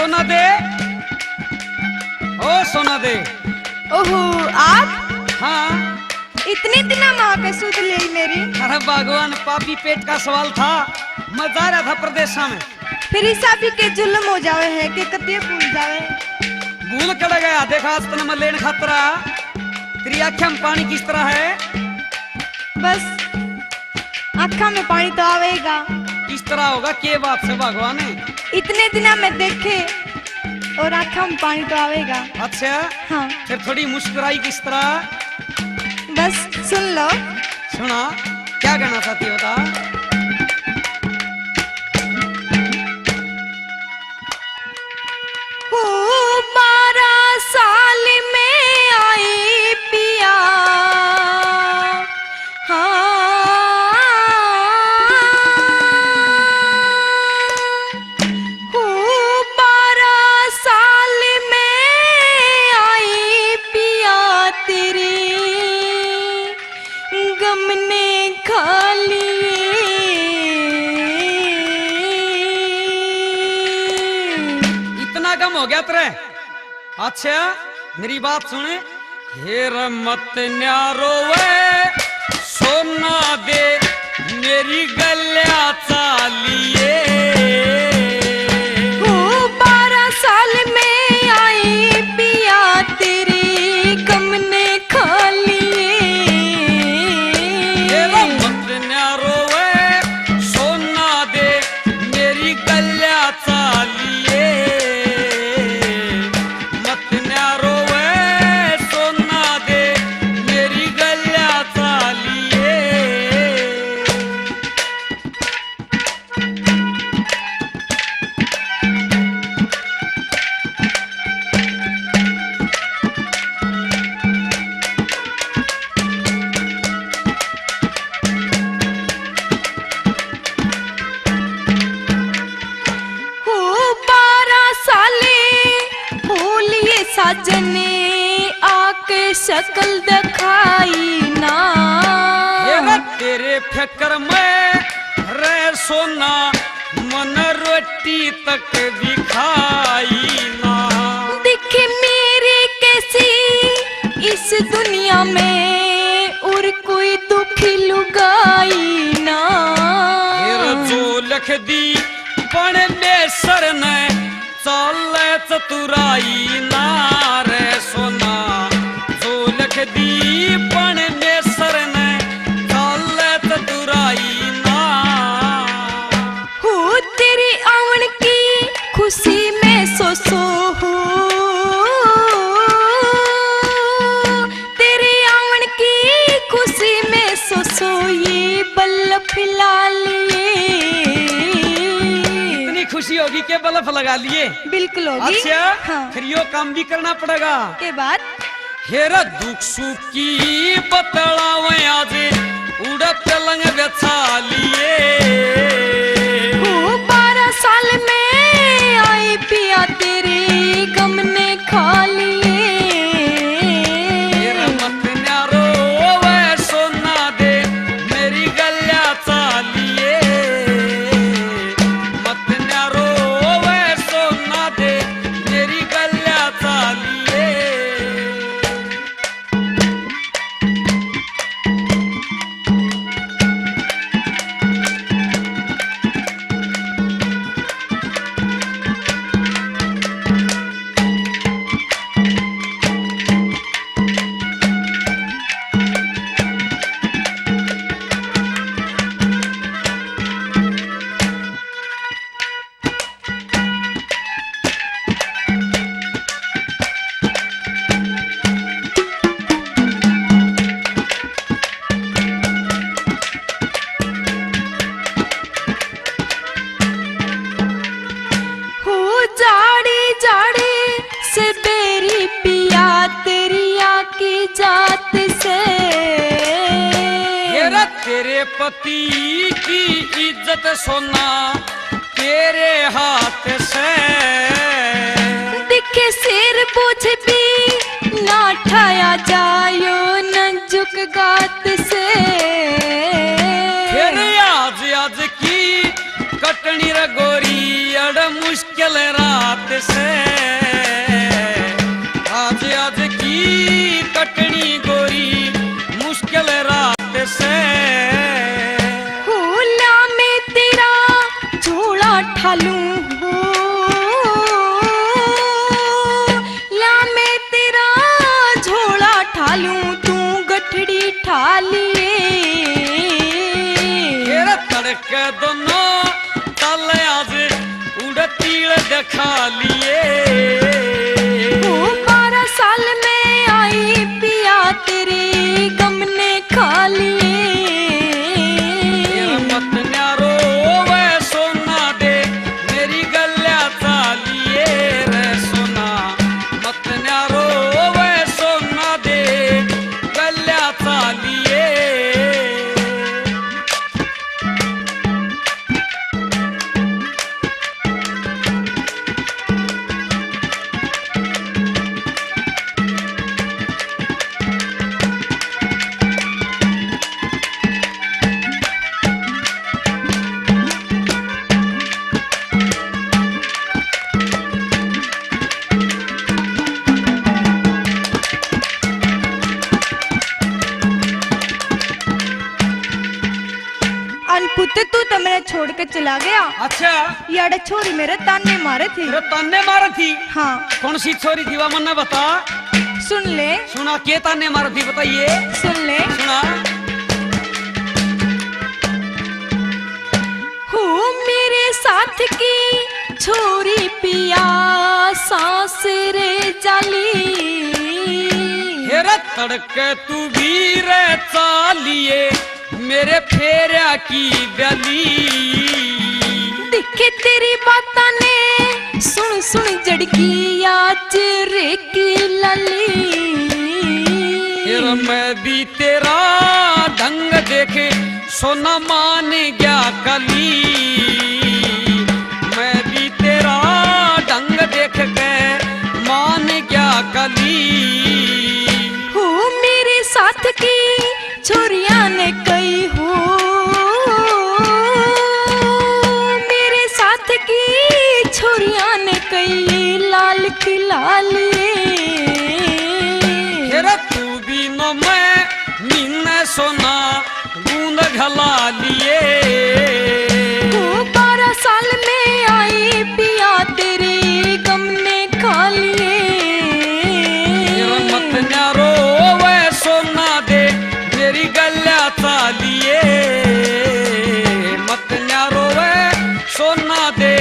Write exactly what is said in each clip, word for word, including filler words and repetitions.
सोना दे, ओ सोना दे। ओहो, आप? हाँ। इतने दिना में आके सुध ले मेरी। अरे भगवान, पापी पेट का सवाल था। मैं जा रहा था परदेसा में। फिर इसा भी के जुल्म हो जावे है कि कदे भूल जावे। भूल कड़ गया, देखा आज तने मैं लेन खातर आया। तेरी आँखें में पानी किस तरह है? बस आँखा में पानी तो आवेगा। किस तरह होगा, के बात से भगवान है? इतने दिना में देखे और आँखा में पानी तो आवेगा। अच्छा? हाँ। फिर थोड़ी मुस्कुराई किस तरह? बस सुन लो। सुना, क्या कहना चाहती हो बता? हो, बारह साल में आई पिया। हाँ। हो, बारह साल में आई पिया तेरे गम ने खा लिए। इतना गम हो गया तेरे? अच्छा, मेरी बात सुन। हेर मत न्यारो वे, सोना दे मेरी गल्या चालिए। हो, बारह साल में आई पिया तेरे गम ने खा लिए। तेरा मत न्यारो वे, सोना दे मेरी गल्या चालिए। मत न्यारो वे, सोना दे मेरी गल्या चालिए। हो, बारह साले हो लिए साजने, आके शकल दिखाई ना। ये रे तेरे फिक्र में रह सोना, मन रोटी तक भी खाई ना। दिखे मेरी कैसी इस दुनिया में और कोई दुखी लुगाई ना। तेरा जो लख दी परमेसर नै, चाले चतुराई ना रे सोना। जो लख दी परमेसर नै, चाले चतुराई ना। हो, तेरी आवन की खुशी में सो सो हो, तेरे आवन की खुशी में सो सो ये बल्ब ला लिए। इतनी खुशी होगी के बल्ब लगा लिए। बिल्कुल होगी। अच्छा, हाँ। फिर यो काम भी करना पड़ेगा। के बात? हेरा दुख सुख की बतलावे आज, उड़े पलंग बिछा लिए। ओ, बारह साल में आई पिया तेरे गम ने खा लिए। तेरा मत न्यारो वे सोना दे, मेरी गल्या चालिए। मत न्यारो वे सोना दे, मेरी गल्या चालिए। हो जाड़ी जाड़ी से बेरी पिया तेरी आकी जात से। ये रे तेरे पति की इज्जत सोना तेरे हाथ से। दिखे सिर बुझ भी ना ठाया जायो नजुक गात से। फिर आज आज की कटनी रे गोरी अड़ मुश्किल रात से, आज आज की कटनी गोरी मुश्किल रात से। होला मैं तेरा झोला ठालूं हो, ला मैं तेरा झोला ठालूं, तू गठड़ी ठालिए। तेरे तड़के दोनों तल आज उड़ तील दिखा लिए। बारह साल में आई पिया तेरे गम ने खा लिए। मत न्यारो वे सोना दे मेरी गल्या चालिए रे सोना, मत न्यारो वे सोना दे गल्या चालिए। अनपुत, तू तो मेरा छोड़ के चला गया। अच्छा। याडे छोरी मेरे ताने मारे थी। तेरे ताने मारे थी? हाँ। कौन सी छोरी थी वा मन्ने बता। सुन ले। सुना, के ताने मारे थी बताइए। सुन ले। सुना। हो मेरे साथ की छोरी पिया सासरे जाली। हेरा तड़के तू भी रे चालिए मेरे फेरा की ब्याली। दिखे तेरी बातां ने सुन सुन जड़की आज रे की लाली। तेरा मैं भी तेरा ढंग देखे सोना मान गया कली। मैं भी तेरा ढंग देख के मान गया कली। हो मेरे साथ की छोरियां ने कई हो, मेरे साथ की छोरियां ने कई लाल की लाल। तेरा तू भी न मैं मीना सोना गूंद घला लिए। तू बारह साल में आई पिया तेरे गम ने खा लिए। तेरा मत न्यारो वे सोना दे मेरी गल्या चालिए। मत न्यारो वे सोना दे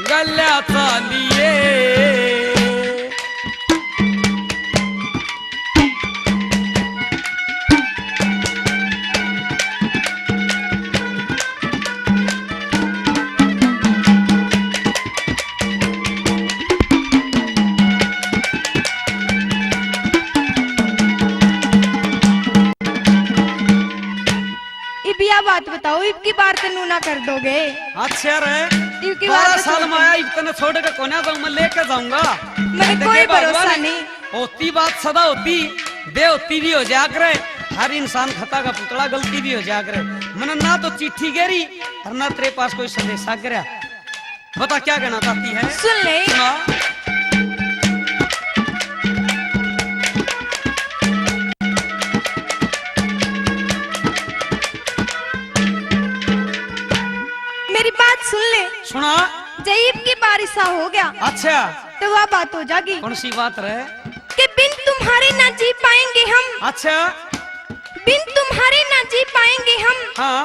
गल्या चालिए। इब या बात बताओ, इब की बार तन्नू ना कर दोगे? अच्छा रे, इब की बार बारह तो साल छोड़ में आया, इब तन्ने छोड़ के कोन्या जाऊं मैं, लेके जाऊंगा। मेरे देखे कोई भगवान, भरोसा नहीं। होती बात सदा होती, बेहोती भी हो जाया करे। हर इंसान खता का पुतला, गलती भी हो जाया करे। मैंने ना तो चिट्ठी गेरी और ना तेरे पास कोई संदेशा गया। बता क्या कहना चाहती है? सुन ले। सुना। मेरी बात सुन ले। सुना। जब इब की बार ऐसा हो गया अच्छा। तो वह बात हो जाएगी कौन सी बात रे? कि बिन तुम्हारे ना जी पाएंगे हम, अच्छा। बिन तुम्हारे ना जी पाएंगे हम। हाँ।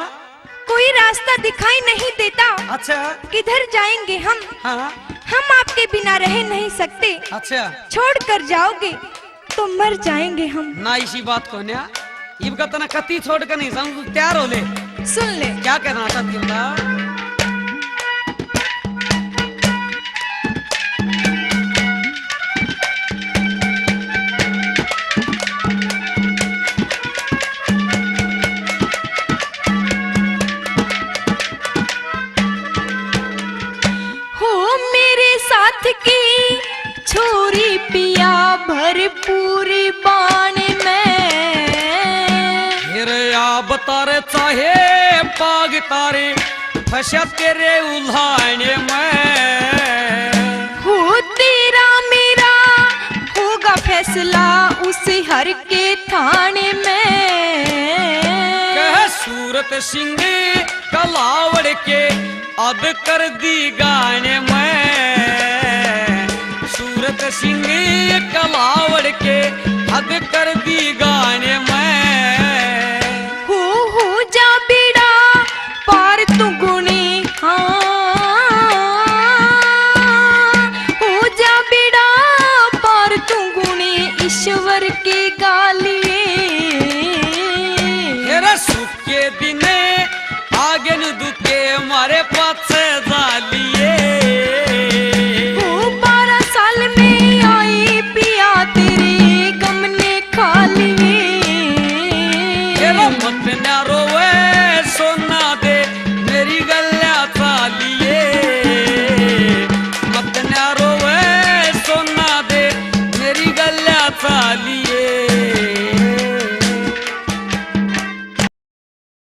कोई रास्ता दिखाई नहीं देता, अच्छा। किधर जाएंगे हम? हाँ। हम आपके बिना रह नहीं सकते। अच्छा। छोड़ कर जाओगे तो मर जाएंगे हम। ना इसी बात को न्या, इब का तना कती छोड़ कर नहीं जाऊं, तू तैयार हो ले। सुन ले। क्या कहना चाहती हूँ बता? हो मेरे साथ की छोरी पिया भरपूरी बाण में। फिर आब तारे चाहे पाग तारे फंसा तेरे उल्हाने में। हो तेरा मेरा होगा फैसला उस हर के थाने में। कह सूरत सिंह कलावड़ के हद कर दी गाने में। सूरत सिंह कलावड़ के हद कर दी गाने में। हो हो जा बेड़ा पार तू गुणी, हाँ। हो जा बेड़ा पार तू गुणी ईश्वर के गालिए। तेरा सुख के दिन आगे न दुखे मारे पाछे जालिए। ओ बारह साल में आई पिया तेरे गम ने खा लिए। तेरा मत ना रो